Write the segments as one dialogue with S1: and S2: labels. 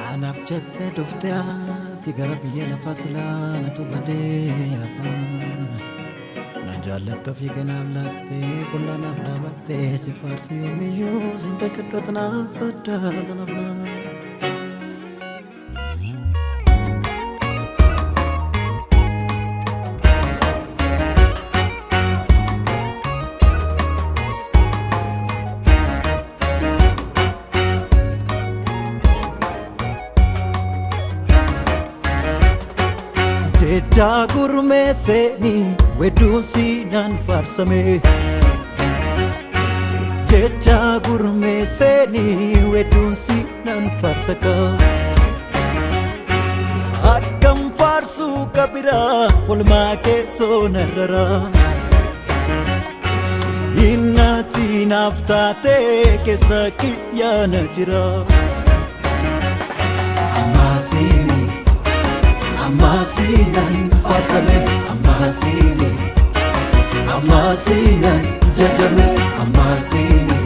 S1: Anaaf jettee dhuftee ati gara biyya lafaa silaa natu badee afaan. Na jaallattu ofii kanaaf laattee qullaa naaf dhaabattee si faarsu yoomiyyuu sin dagadhoota naaf adda naaf naa. Jecha gurmeesseni wedduun siinaan faarsame. Jecha gurmeesseni wedduun siinaan faarsaka. Akkam faarsuu kabiraa olmaa keetoo narraraa. Innati naaf taatee keessa kiyyaa na jira. Ammaasini ammaasinan faarsame ammaasini ammaasinan jajame ammaasini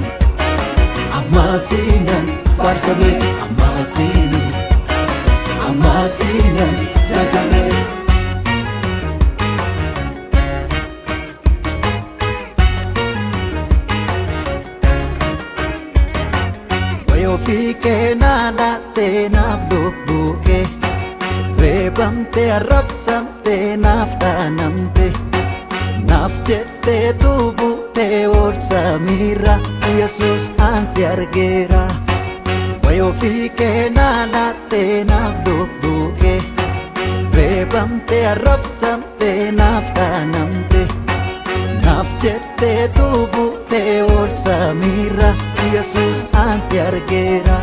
S1: ammaasinan faarsame ammaasini ammaasinan jajame. Wayoo fi keenaa laattee naaf lubbuu kee reebamtee arrabsamtee naaf dhaanamte naaf jettee tuubuutee oolsa miira Yesuus ansi argeera. Wayoo fi keenaa laattee naaf lubbuu kee reebamtee arrabsamtee naaf dhaanamte naaf jettee tuubuutee oolsa miira Yesuus ansi argeera.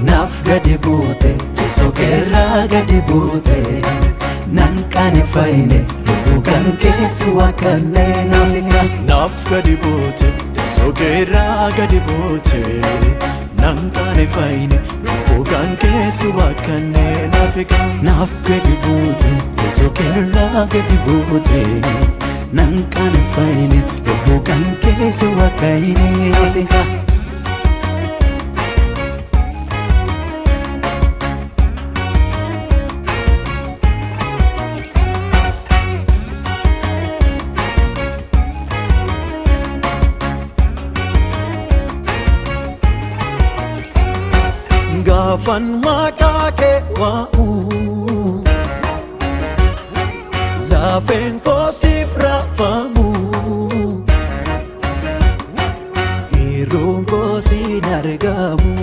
S1: Naaf gadi buute teessoo keerraa gadi buute nan qaaneffayne lubbuu kan keessu akkallee naaf hiika.
S2: Naaf gadi buute teessoo keerraa gadi buute nan qaaneffayne lubbuu kan keessu akkannee naaf hiika.
S3: Naaf gadi buute teessoo keerraa gadi buute nan qaaneffayne lubbuu kan keessu akkayne
S1: Naaf hiika. Gaafan maqaa kee waa'u lafeen koo siif raafamu yeroon koo siin argamu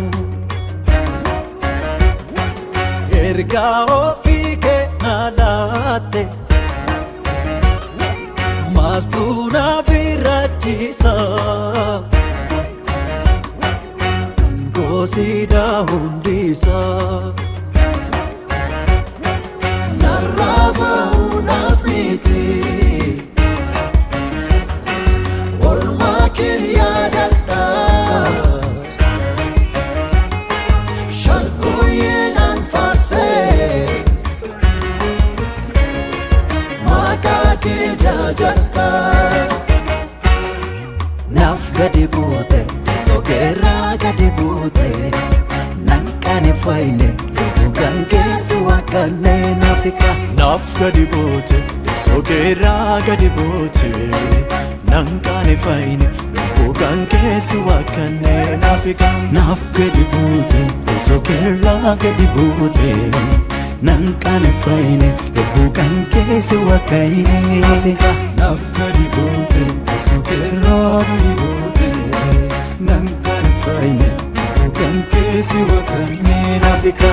S1: ergaa ofii kee na laatte maaltu na biraachisa. Goosida hundisaa. Narraa ba'uudhaaf miti. Olmaa kee yaadadha. Shaggooyyee naan faarsee. Maqaa kee jajadha. Naaf gadi buute teessoo keerraa gadi buute nan qaaneffayne lubbuu kan keessu akkallee naaf hiika.
S2: Naaf gadi buute teessoo keerraa gadi buute nan qaaneffayne lubbuu kan keessu akkannee naaf hiika.
S3: Naaf gadi buute teessoo keerraa gadi buute nan qaaneffayne lubbuu kan keessu akkayne
S1: Naaf hiika.
S3: Naaf gadi buute teessoo keerraa gadi buute nan qaaneffayne lubbuu kan keessu akkannee naaf hiika.